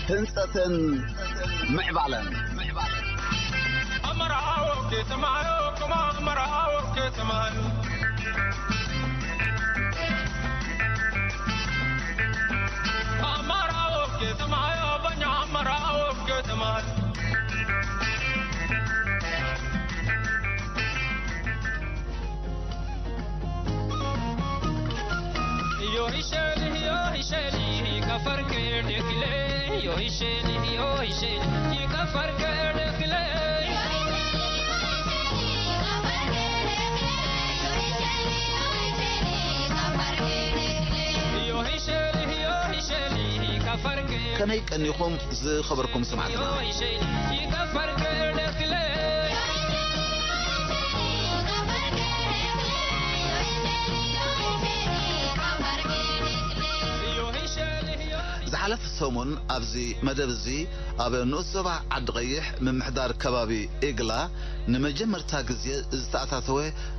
ህንጸትን ምዕባለን። ኣመራዎ ከተማዮ፣ ከማ ኣመራዎ ከተማዮ። ኣመራዎ ከተማዮ፣ በኛ ኣመራዎ ከተማዮ። ከመይ ቀኒኹም ዝኸበርኩም ሰማዕትና? ዝሓለፈ ሰሙን ኣብዚ መደብ እዚ ኣብ ንኡስ ዞባ ዓዲ ቀይሕ ምምሕዳር ከባቢ ኤግላ ንመጀመርታ ግዜ ዝተኣታተወ፣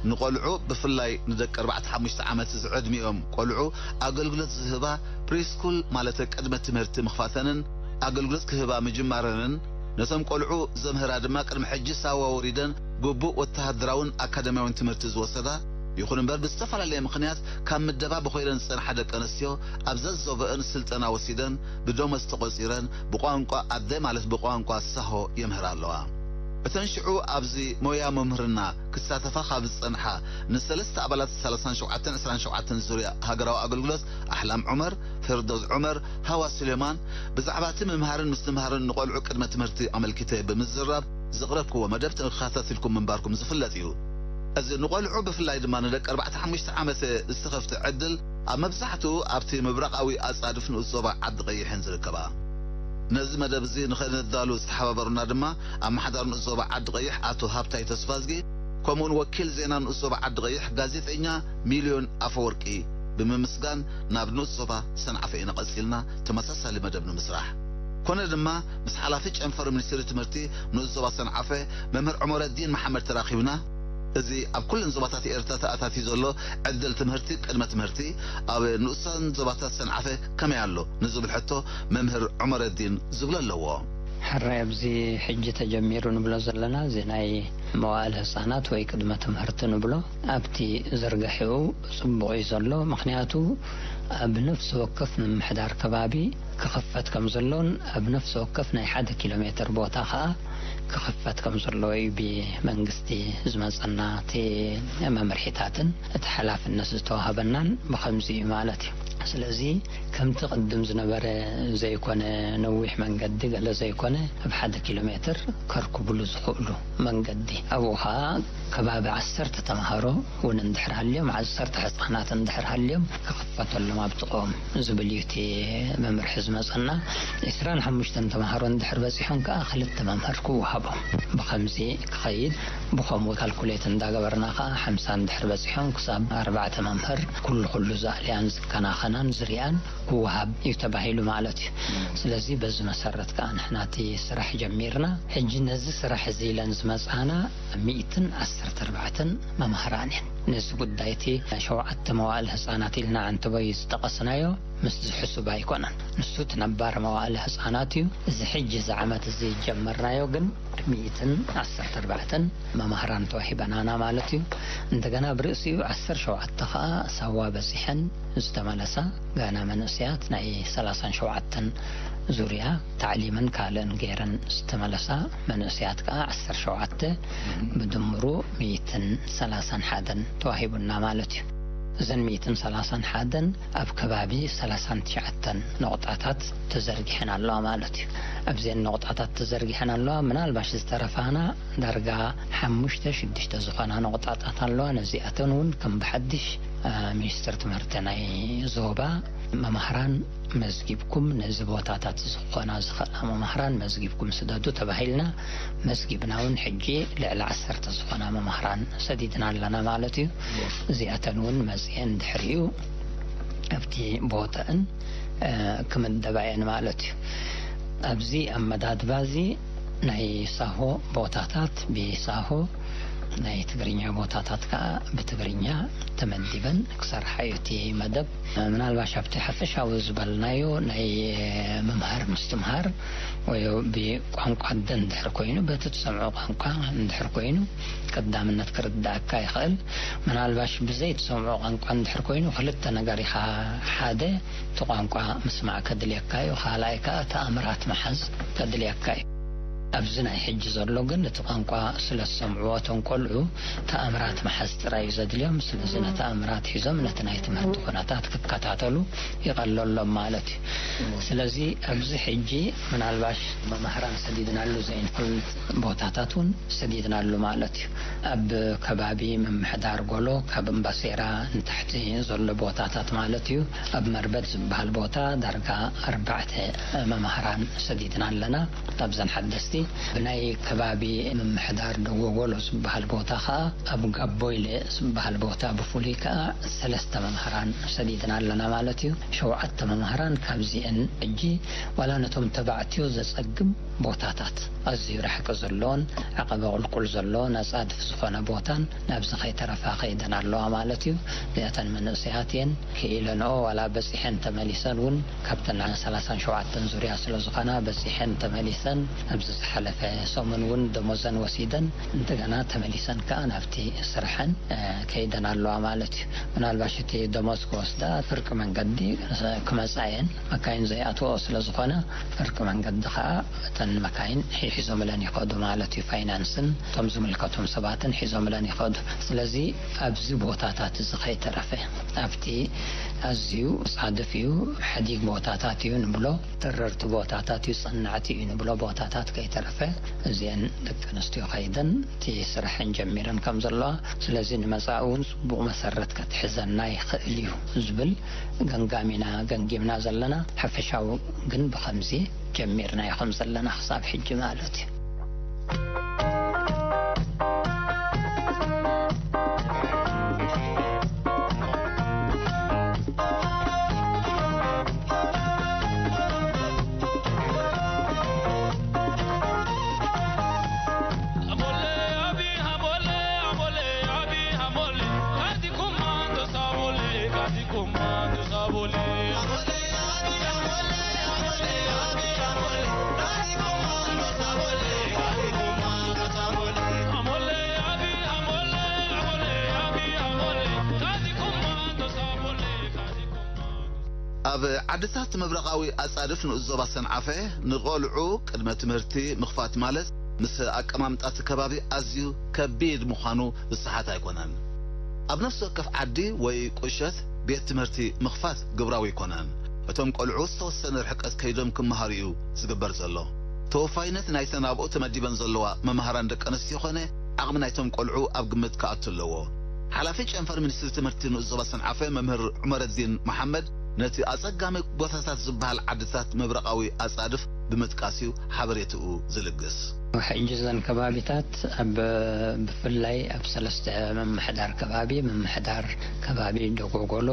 ንቆልዑ ብፍላይ ንደቂ ኣርባዕተ ሓሙሽተ ዓመት ዝዕድሚኦም ቆልዑ ኣገልግሎት ዝህባ ፕሪስኩል ማለት ቅድመ ትምህርቲ ምኽፋተንን ኣገልግሎት ክህባ ምጅማረንን፣ ነቶም ቆልዑ ዘምህራ ድማ ቅድሚ ሕጂ ሳዋ ወሪደን ግቡእ ወተሃደራውን ኣካዳሚያውን ትምህርቲ ዝወሰዳ፣ ይኹን እምበር ብዝተፈላለየ ምኽንያት ካብ ምደባ ብኾይረን ዝጸንሓ ደቂ ኣንስትዮ ኣብ ዘዘውበአን ስልጠና ወሲደን ብደሞዝ ተቖጺረን ብቋንቋ ኣደ ማለት ብቋንቋ ሳሆ የምህራ ኣለዋ። እተን ሽዑ ኣብዚ ሞያ መምህርና ክሳተፋ ካብ ዝጸንሓ ንሰለስተ ኣባላት ሰላሳን ሸውዓተን ዕስራን ሸውዓተን ዙርያ ሃገራዊ ኣገልግሎት ኣሕላም ዑመር፣ ፊርዶዝ ዑመር፣ ሃዋ ሱሌማን ብዛዕባ እቲ ምምሃርን ምስትምሃርን ንቖልዑ ቅድመ ትምህርቲ ኣመልኪተ ብምዝራብ ዘቕረብክዎ መደብ ተኸታቲልኩም ምንባርኩም ዝፍለጥ እዩ። እዚ ንቖልዑ ብፍላይ ድማ ንደቂ ኣርባዕተ ሓሙሽተ ዓመት ዝተኸፍተ ዕድል ኣብ መብዛሕትኡ ኣብቲ ምብራቓዊ ኣጻድፍ ንኡስ ዞባ ዓዲ ቀይሕን ዝርከባ። ነዚ መደብ እዚ ንኸነዳሉ ዝተሓባበሩና ድማ ኣመሓዳሪ ንኡስ ዞባ ዓዲ ቀይሕ ኣቶ ሃብታይ ተስፋዝጊ፣ ከምኡውን ወኪል ዜና ንኡስ ዞባ ዓዲ ቀይሕ ጋዜጠኛ ሚልዮን ኣፈወርቂ ብምምስጋን ናብ ንኡስ ዞባ ሰንዓፈ ኢና ቀጺልና ተመሳሳሊ መደብ ንምስራሕ። ኮነ ድማ ምስ ሓላፊ ጨንፈር ሚኒስትሪ ትምህርቲ ንኡስ ዞባ ሰንዓፈ መምህር ዑመረዲን መሓመድ ተራኺብና። እዚ ኣብ ኩለን ዞባታት ኤርትራ ተኣታትዩ ዘሎ ዕድል ትምህርቲ፣ ቅድመ ትምህርቲ፣ ኣብ ንኡሳን ዞባታት ሰንዓፈ ከመይ ኣሎ ንዝብል ሕቶ መምህር ዑመረዲን ዝብሎ ኣለዎ። ሕራይ ኣብዚ ሕጂ ተጀሚሩ ንብሎ ዘለና እዚ ናይ መዋእለ ህጻናት ወይ ቅድመ ትምህርቲ ንብሎ ኣብቲ ዝርግሕኡ ጽቡቕ እዩ ዘሎ። ምኽንያቱ ኣብ ነፍሲ ወከፍ ምምሕዳር ከባቢ ክኽፈት ከም ዘሎን ኣብ ነፍሲ ወከፍ ናይ ሓደ ኪሎ ሜትር ቦታ ኸኣ ክኽፈት ከም ዘለዎ እዩ ብመንግስቲ ዝመጸና እቲ መምርሒታትን እቲ ሓላፍነት ዝተዋህበናን ብኸምዚ እዩ ማለት እዩ። ስለዚ ከምቲ ቅድም ዝነበረ ዘይኮነ፣ ነዊሕ መንገዲ ገለ ዘይኮነ፣ ኣብ ሓደ ኪሎ ሜትር ከርክቡሉ ዝኽእሉ መንገዲ ኣብኡ ኸኣ ከባቢ ዓሰርተ ተምሃሮ እውን እንድሕር ሃልዮም፣ ዓሰርተ ህጻናት እንድሕር ሃልዮም ክኽፈተሎም ኣብ ጥቕኦም ዝብል እዩ እቲ መምርሒ ዝመጸና። ዕስራን ሓሙሽተን ተምሃሮ እንድሕር በጺሖም ከኣ ክልተ መምህር ክወሃቦም። ብኸምዚ ክኸይድ ብኸምኡ ካልኩሌት እንዳገበርና ከኣ ሓምሳ እንድሕር በጺሖም ክሳብ ኣርባዕተ መምህር ኩሉ ኩሉ ዝኣልያን ዝከናኸናን ዝሪኣን ክወሃብ እዩ ተባሂሉ ማለት እዩ። ስለዚ በዚ መሰረት ከኣ ንሕና እቲ ስራሕ ጀሚርና። ሕጂ ነዚ ስራሕ እዚ ኢለን ዝመጻና ሚእትን ዓሰርተ ኣርባዕተን መማህራን እየን። ነዚ ጉዳይ እቲ ሸውዓተ መዋእል ህጻናት ኢልና ዕንትቦይ ዝጠቐስናዮ ምስዚ ሕሱብ ኣይኮነን። ንሱ እቲ ነባር መዋእል ህጻናት እዩ። እዚ ሕጂ እዚ ዓመት እዚ ዝጀመርናዮ ግን ሚእትን ዓሰርተ ኣርባዕተን መማህራን ተዋሂበናና ማለት እዩ። እንደገና ብርእሲኡ ዓሰርተ ሸውዓተ ኸኣ ሳዋ በጺሐን ዝተመለሳ ጋና መንእሰያት ናይ ሰላሳን ሸውዓተን ዙርያ ታዕሊምን ካልእን ገይረን ዝተመለሳ መንእሰያት ከኣ ዓሰርተ ሸውዓተ፣ ብድምሩ ሚእትን ሰላሳን ሓደን ተዋሂቡና ማለት እዩ። እዘን ሚእትን ሰላሳን ሓደን ኣብ ከባቢ ሰላሳን ትሽዓተን ነቑጣታት ተዘርጊሐን ኣለዋ ማለት እዩ። ኣብዘን ነቑጣታት ተዘርጊሐን ኣለዋ። ምናልባሽ ዝተረፋና ዳርጋ ሓሙሽተ ሽዱሽተ ዝኾና ነቑጣታት ኣለዋ። ነዚኣተን እውን ከም ብሓድሽ፣ አ፣ ሚኒስትር ትምህርቲ ናይ ዞባ መማህራን መዝጊብኩም፣ ነዚ ቦታታት ዝኾና ዝኽእላ መማህራን መዝጊብኩም ስደዱ ተባሂልና፣ መዝጊብና እውን ሕጂ ልዕሊ ዓሰርተ ዝኾና መማህራን ሰዲድና ኣለና ማለት እዩ። እዚኣተን እውን መፅኤን ድሕሪኡ ኣብቲ ቦታእን፣ እ፣ ክምደባ እየን ማለት እዩ። ኣብዚ ኣመዳድባ እዚ ናይ ሳሆ ቦታታት ብሳሆ፣ ናይ ትግርኛ ቦታታት ከዓ ብትግርኛ ተመዲበን ክሰርሓ እዩ እቲ መደብ። ምናልባሽ ኣብቲ ሓፈሻዊ ዝበልናዮ ናይ ምምሃር ምስትምሃር ወይ ብቋንቋ ኣደ እንድሕር ኮይኑ፣ በቲ ትሰምዖ ቋንቋ እንድሕር ኮይኑ ቀዳምነት ክርዳእካ ይኽእል። ምናልባሽ ብዘይ ትሰምዖ ቋንቋ እንድሕር ኮይኑ ክልተ ነገር ኢኻ፣ ሓደ እቲ ቋንቋ ምስማዕ ከድልየካ እዩ፣ ካልኣይ ከዓ ተኣምራት መሓዝ ከድልየካ እዩ። ኣብዚ ናይ ሕጂ ዘሎ ግን እቲ ቋንቋ ስለ ዝሰምዕዎ እቶም ቆልዑ ተኣምራት መሓዝ ጥራይ እዩ ዘድልዮም። ስለዚ ነቲ ኣምራት ሒዞም ነቲ ናይ ትምህርቲ ኩነታት ክከታተሉ ይቐለሎም ማለት እዩ። ስለዚ ኣብዚ ሕጂ ምናልባሽ መማህራን ሰዲድናሉ ዘይንፈልጥ ቦታታት እውን ሰዲድናሉ ማለት እዩ። ኣብ ከባቢ ምምሕዳር ጎሎ ካብ እምባሴራ ንታሕቲ ዘሎ ቦታታት ማለት እዩ። ኣብ መርበት ዝበሃል ቦታ ዳርጋ ኣርባዕተ መማህራን ሰዲድና ኣለና። ካብዘን ሓደስቲ ብናይ ከባቢ ምምሕዳር ደጎጎሎ ዝበሃል ቦታ ከዓ ኣብ ጋቦይለ ዝበሃል ቦታ ብፍሉይ ከዓ ሰለስተ መማህራን ሰዲድና ኣለና ማለት እዩ። ሸውዓተ መማህራን ካብዚአን ሕጂ ዋላ ነቶም ተባዕትዮ ዘጸግም ቦታታት ኣዝዩ ርሕቂ ዘለዎን ዓቐበ ቁልቁል ዘለዎን ኣጻድፍ ዝኾነ ቦታን ናብዚ ከይተረፋ ከይደን ኣለዋ ማለት እዩ። እዚኣተን መንእሰያት እየን። ክኢለንኦ ዋላ በጺሐን ተመሊሰን እውን ካብተን ሰላሳን ሸውዓተን ዙርያ ስለ ዝኾና በጺሐን ተመሊሰን ኣብዚ ዝሓለፈ ሰሙን እውን ደሞዘን ወሲደን እንደገና ተመሊሰን ከዓ ናብቲ ስርሐን፣ እ፣ ከይደን ኣለዋ ማለት እዩ። ምናልባሽ እቲ ደሞዝ ክወስዳ ፍርቂ መንገዲ ክመጻ እየን። መካይን ዘይኣትዎ ስለ ዝኾነ ፍርቂ መንገዲ ከዓ እተን መካይን ሒ-፣ ሒዞምለን ይኸዱ ማለት እዩ። ፋይናንስን እቶም ዝምልከቶም ሰባትን ሒዞምለን ይኸዱ። ስለዚ ኣብዚ ቦታታት እዚ ከይተረፈ ኣብቲ ኣዝዩ ጻድፍ እዩ፣ ሓዲግ ቦታታት እዩ ንብሎ፣ ተረርቲ ቦታታት እዩ፣ ጸናዕቲ እዩ ንብሎ ቦታታት ከይተረፈ እዚአን ደቂ ኣንስትዮ ከይደን እቲ ስራሐን ጀሚረን ከም ዘለዋ፣ ስለዚ ንመጻኢ እውን ጽቡቕ መሰረት ከትሕዘና ይኽእል እዩ ዝብል ገምጋም ኢና ገምጊምና ዘለና። ሓፈሻዊ ግን ብኸምዚ ጀሚርናዮ ከም ዘለና ክሳብ ሕጂ ማለት እዩ። ኣብ ዓድታት ምብራቓዊ ኣጻድፍ ንኡስ ዞባ ሰንዓፈ ንቖልዑ ቅድመ ትምህርቲ ምኽፋት ማለት ምስ ኣቀማምጣ እቲ ከባቢ ኣዝዩ ከቢድ ምዃኑ ዝሰሓት ኣይኮነን። ኣብ ነፍሲ ወከፍ ዓዲ ወይ ቁሸት ቤት ትምህርቲ ምኽፋት ግብራዊ ኣይኮነን። እቶም ቆልዑ ዝተወሰነ ርሕቀት ከይዶም ክመሃሩ እዩ ዝግበር ዘሎ። ተወፋይነት ናይተን ኣብኡ ተመዲበን ዘለዋ መማህራን ደቂ ኣንስትዮ ኾነ ዓቕሚ ናይቶም ቆልዑ ኣብ ግምት ክኣቱ ኣለዎ። ሓላፊ ጨንፈር ሚኒስትሪ ትምህርቲ ንኡስ ዞባ ሰንዓፈ መምህር ዑመረዲን መሓመድ ነቲ ኣጸጋሚ ቦታታት ዝበሃል ዓድታት ምብራቓዊ ኣጻድፍ ብምጥቃስ እዩ ሓበሬትኡ ዝልግስ። ሕጂ እዘን ከባቢታት ኣብ፣ ብፍላይ ኣብ ሰለስተ ምምሕዳር ከባቢ፣ ምምሕዳር ከባቢ ደጎጎሎ፣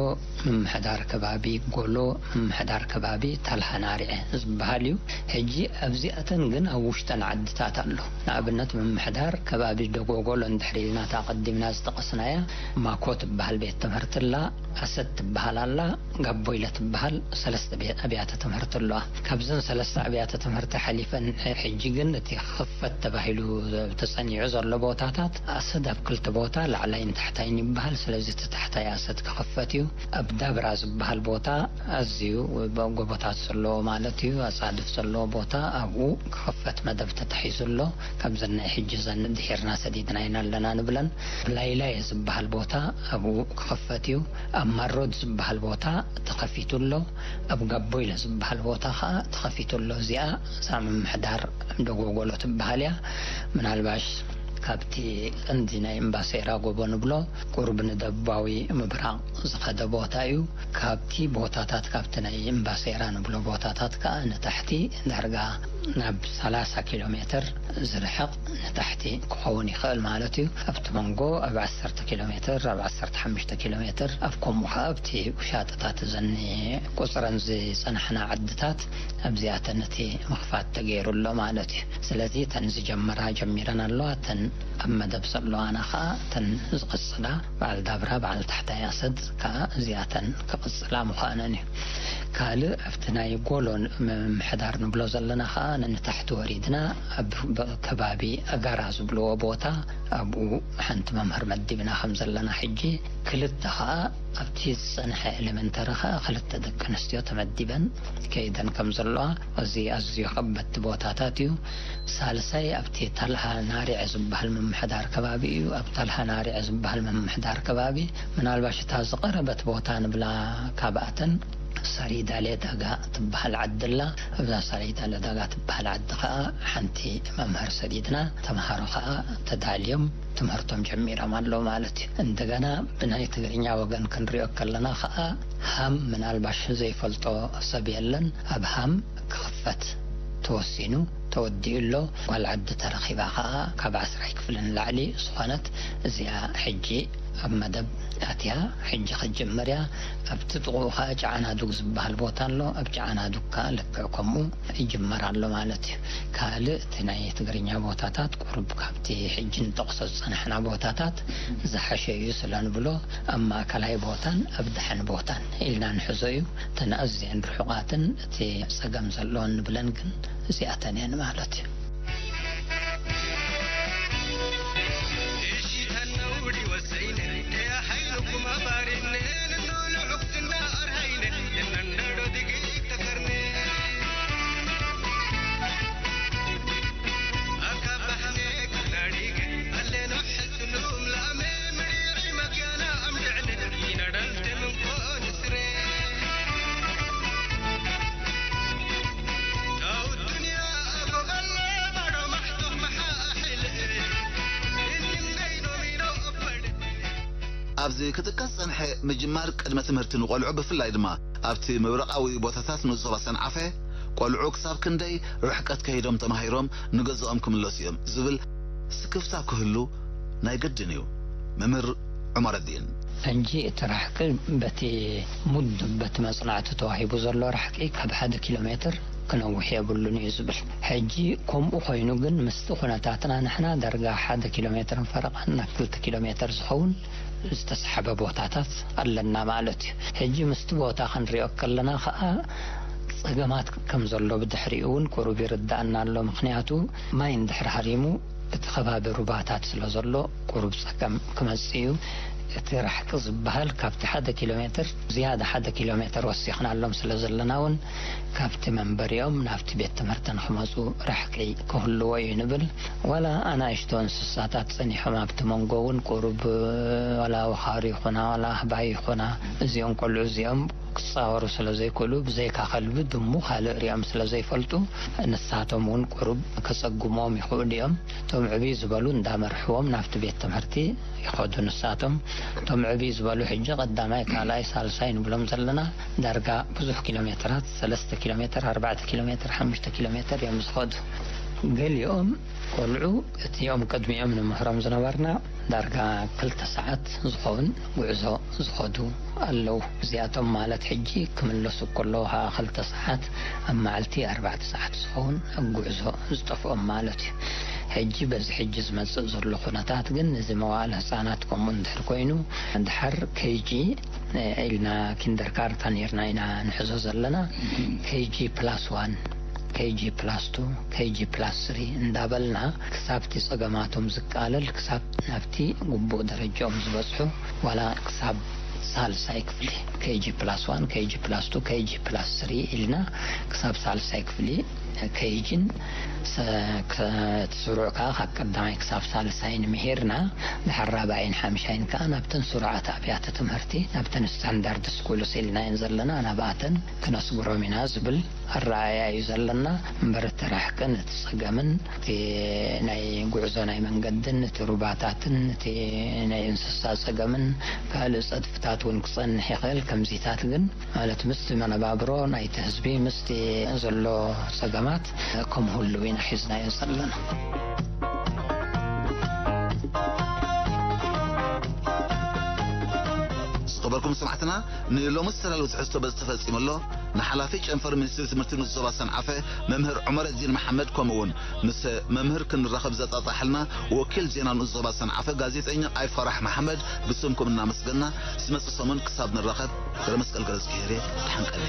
ምምሕዳር ከባቢ ጎሎ፣ ምምሕዳር ከባቢ ታልሃናሪዐ ዝበሃል እዩ። ሕጂ ኣብዚኣተን ግን ኣብ ውሽጠን ዓድታት ኣሎ። ንኣብነት ምምሕዳር ከባቢ ደጎጎሎ እንድሕር ኢልና እታ ኣቐዲምና ዝጠቐስናያ ማኮ ትበሃል ቤት ትምህርቲ ኣላ፣ ኣሰት ትበሃል ኣላ፣ ጋቦይለ ትበሃል ሰለስተ ቤ-፣ ኣብያተ ትምህርቲ ኣለዋ። ካብዘን ሰለስተ ኣብያተ ትምህርቲ ሓሊፈን ሕጂ ግን እቲ ክኽፈት ተባሂሉ ተጸኒዑ ዘሎ ቦታታት ኣሰት ኣብ ክልተ ቦታ ላዕላይን ታሕታይን ይበሃል። ስለዚ እቲ ታሕታይ ኣሰት ክኽፈት እዩ። ኣብ ዳብራ ዝበሃል ቦታ ኣዝዩ ጎቦታት ዘለዎ ማለት እዩ፣ ኣጻድፍ ዘለዎ ቦታ ኣብኡ ክኽፈት መደብ ተታሒዙ ኣሎ። ካብዘን ናይ ሕጂ ዘን ድሒርና ሰዲድና ኢና ኣለና ንብለን። ላይላይ ዝበሃል ቦታ ኣብኡ ክኽፈት እዩ። ኣብ ማሮድ ዝበሃል ቦታ ተኸፊቱ ኣሎ። ኣብ ጋቦይለ ዝበሃል ቦታ ኸዓ ተኸፊቱ ኣሎ። እዚኣ እዛ ምምሕዳር ደጎጎሎ ትበሃል እያ። ምናልባሽ ካብቲ ቀንዲ ናይ እምባሴራ ጎቦ ንብሎ ቁሩብ ንደቡባዊ ምብራቕ ዝኸደ ቦታ እዩ። ካብቲ ቦታታት፣ ካብቲ ናይ እምባሴራ ንብሎ ቦታታት ከኣ ንታሕቲ ዳርጋ ናብ ሰላሳ ኪሎ ሜትር ዝርሕቕ ንታሕቲ ክኸውን ይኽእል ማለት እዩ። ኣብቲ መንጎ ኣብ ዓሰርተ ኪሎ ሜትር፣ ኣብ ዓሰርተ ሓሙሽተ ኪሎ ሜትር፣ ኣብ ከምኡ ከኣ ኣብቲ ውሻጠታት እዘን ቁጽረን ዝጸናሕና ዓድታት ኣብዚኣተን እቲ ምኽፋት ተገይሩ ኣሎ ማለት እዩ። ስለዚ እተን ዝጀመራ ጀሚረን ኣለዋ፣ እተን ኣብ መደብ ዘለዋና ከኣ እተን ዝቕጽላ በዓል ዳብራ፣ በዓል ታሕታይ ኣሰድ ከኣ እዚኣተን ክቕጽላ ምዃነን እዩ። ካልእ ኣብቲ ናይ ጎሎ ምምሕዳር ንብሎ ዘለና ከኣ ንታሕቲ ወሪድና ኣብ ብ-፣ ከባቢ ኣጋራ ዝብልዎ ቦታ ኣብኡ ሓንቲ መምህር መዲብና ከም ዘለና ሕጂ ክልተ ከኣ ኣብቲ ዝጸንሐ ኤሌመንተሪ ከኣ ክልተ ደቂ ኣንስትዮ ተመዲበን ከይደን ከም ዘለዋ፣ እዚ ኣዝዩ ከበድቲ ቦታታት እዩ። ሳልሳይ ኣብቲ ታልሃ ናሪዐ ዝበሃል ምምሕዳር ከባቢ እዩ። ኣብ ታልሃ ናሪዐ ዝበሃል ምምሕዳር ከባቢ ምናልባሽ እታ ዝቐረበት ቦታ ንብላ ካብኣተን ሰሪዳ ሌዳጋ ትበሃል ዓዲ ኣላ። ኣብዛ ሰሪዳ ሌዳጋ ትበሃል ዓዲ ከኣ ሓንቲ መምህር ሰዲድና፣ ተምሃሮ ከኣ ተዳልዮም ትምህርቶም ጀሚሮም ኣለዉ ማለት እዩ። እንደገና ብናይ ትግርኛ ወገን ክንሪኦ ከለና ከኣ ሃም ምናልባሽ ዘይፈልጦ ሰብ የለን። ኣብ ሃም ክኽፈት ተወሲኑ ተወዲኡ ኣሎ። ጓል ዓዲ ተረኺባ ከኣ ካብ ዓስራይ ክፍሊ ንላዕሊ ዝኾነት እዚኣ ሕጂ ኣብ መደብ ኣትያ ሕጂ ክትጅምር እያ። ኣብቲ ጥቕኡ ከኣ ጨዓናዱግ ዝበሃል ቦታ ኣሎ። ኣብ ጨዓናዱግ ከኣ ልክዕ ከምኡ ይጅመር ኣሎ ማለት እዩ። ካልእ እቲ ናይ ትግርኛ ቦታታት ቁሩብ ካብቲ ሕጂ ንጠቕሶ ዝጸናሕና ቦታታት ዝሓሸ እዩ ስለ ንብሎ፣ ኣብ ማእከላይ ቦታን ኣብ ደሓን ቦታን ኢልና ንሕዞ እዩ። እተን ኣዝየን ርሑቓትን እቲ ጸገም ዘለዎን ንብለን ግን እዚኣተን እየን ማለት እዩ። ኣብዚ ክጥቀስ ጸንሐ ምጅማር ቅድመ ትምህርቲ ንቆልዑ፣ ብፍላይ ድማ ኣብቲ ምብራቓዊ ቦታታት ንዞባ ሰንዓፈ፣ ቆልዑ ክሳብ ክንደይ ርሕቀት ከይዶም ተማሂሮም ንገዝኦም ክምለሱ እዮም ዝብል ስክፍታ ክህሉ ናይ ግድን እዩ። መምህር ዑመረዲን። ሕጂ እቲ ራሕቂ በቲ ሙዱብ፣ በቲ መጽናዕቲ ተዋሂቡ ዘሎ ራሕቂ ካብ ሓደ ኪሎ ሜትር ክነውሕ የብሉን እዩ ዝብል። ሕጂ ከምኡ ኮይኑ ግን ምስቲ ኩነታትና ንሕና ዳርጋ ሓደ ኪሎ ሜትርን ፈረቓን ናብ ክልተ ኪሎ ሜትር ዝኸውን ዝተስሓበ ቦታታት ኣለና ማለት እዩ። ሕጂ ምስቲ ቦታ ክንሪኦ ከለና ከኣ ጸገማት ከም ዘሎ ብድሕሪኡ እውን ቁሩብ ይርድኣና ኣሎ። ምኽንያቱ ማይ እንድሕር ሃሪሙ እቲ ከባቢ ሩባታት ስለ ዘሎ ቁሩብ ጸገም ክመጽእ እዩ። እቲ ራሕቂ ዝበሃል ካብቲ ሓደ ኪሎ ሜትር ዝያዳ ሓደ ኪሎ ሜትር ወሲኽናሎም ስለ ዘለና እውን ካብቲ መንበሪኦም ናብቲ ቤት ትምህርቲ ንኽመጹ ራሕቂ ክህልዎ እዩ ንብል። ዋላ ኣናእሽቶ እንስሳታት ጸኒሖም ኣብቲ መንጎ እውን ቁሩብ ዋላ ወኻሪ ይኹና ዋላ ኣህባይ ይኹና እዚኦም ቆልዑ እዚኦም ክጻወሩ ስለ ዘይክእሉ ብዘይካ ከልቢ ድሙ ካልእ ሪኦም ስለ ዘይፈልጡ ንሳቶም እውን ቁሩብ ከጸግምዎም ይኽእሉ እዮም። እቶም ዕብይ ዝበሉ እንዳመርሕዎም ናብቲ ቤት ትምህርቲ ይኸዱ ንሳቶም። እቶም ዕብይ ዝበሉ ሕጂ ቀዳማይ፣ ካልኣይ፣ ሳልሳይ ንብሎም ዘለና ዳርጋ ብዙሕ ኪሎ ሜትራት፣ ሰለስተ ኪሎ ሜትር፣ ኣርባዕተ ኪሎ ሜትር፣ ሓሙሽተ ኪሎ ሜትር እዮም ዝኸዱ። ገሊኦም ቆልዑ እቲኦም ቅድሚኦም ንምህሮም ዝነበርና ዳርጋ ክልተ ሰዓት ዝኸውን ጉዕዞ ዝኸዱ ኣለዉ። እዚኣቶም ማለት ሕጂ ክምለሱ ከለዉ ከኣ ክልተ ሰዓት፣ ኣብ መዓልቲ ኣርባዕተ ሰዓት ዝኸውን ኣብ ጉዕዞ ዝጠፍኦም ማለት እዩ። ሕጂ በዚ ሕጂ ዝመጽእ ዘሎ ኩነታት ግን እዚ መዋእለ ህጻናት ከምኡ እንድሕር ኮይኑ፣ ድሓር ኬጂ ኢልና ኪንደርጋርተን ኔርና ኢና ንሕዞ ዘለና። ኬጂ ፕላስ ዋን፣ ኬጂ ፕላስ ቱ፣ ኬጂ ፕላስ ስሪ እንዳበልና ክሳብ እቲ ጸገማቶም ዝቃለል፣ ክሳብ ናብቲ ግቡእ ደረጃኦም ዝበጽሑ፣ ዋላ ክሳብ ሳልሳይ ክፍሊ፣ ኬጂ ፕላስ ዋን፣ ኬጂ ፕላስ ቱ፣ ኬጂ ፕላስ ስሪ ኢልና ክሳብ ሳልሳይ ክፍሊ ኬጂን እቲ ስሩዕ ከዓ ካብ ቀዳማይ ክሳብ ሳልሳይ ንምሂርና፣ ድሓር ራብዓይን ሓምሻይን ከዓ ናብተን ስሩዓት ኣብያተ ትምህርቲ፣ ናብተን ስታንዳርድ ስኩልስ ኢልናየን ዘለና፣ ናብኣተን ክነስግሮም ኢና ዝብል ኣረኣእያ እዩ ዘለና። እምበር እቲ ራሕቅን እቲ ጸገምን እቲ ናይ ጉዕዞ ናይ መንገድን እቲ ሩባታትን እቲ ናይ እንስሳ ጸገምን ካልእ ጸድፍታት እውን ክጸንሕ ይኽእል። ከምዚታት ግን ማለት ምስቲ መነባብሮ ናይቲ ህዝቢ ምስቲ ዘሎ ጸገማት ከም ህሉው ኢና ሒዝናዮ ዘለና። ዝኸበርኩም ሰማዕትና፣ ንሎሚ ዝተዳለወ ትሕዝቶ በዚ ተፈጺሙ ኣሎ። ንሓላፊ ጨንፈር ሚኒስትሪ ትምህርቲ ንኡስ ዞባ ሰንዓፈ መምህር ዑመረዲን መሓመድ፣ ከምኡ እውን ምስ መምህር ክንራኸብ ዘጣጣሓልና ወኪል ዜና ንኡስ ዞባ ሰንዓፈ ጋዜጠኛ ኣይፋራሕ መሓመድ ብስምኩም እናመስገና፣ ዝመጽእ ሰሙን ክሳብ ንራኸብ፣ ገረመስቀል ገረዝግሄር እየ። ደሓን ቀንዩ።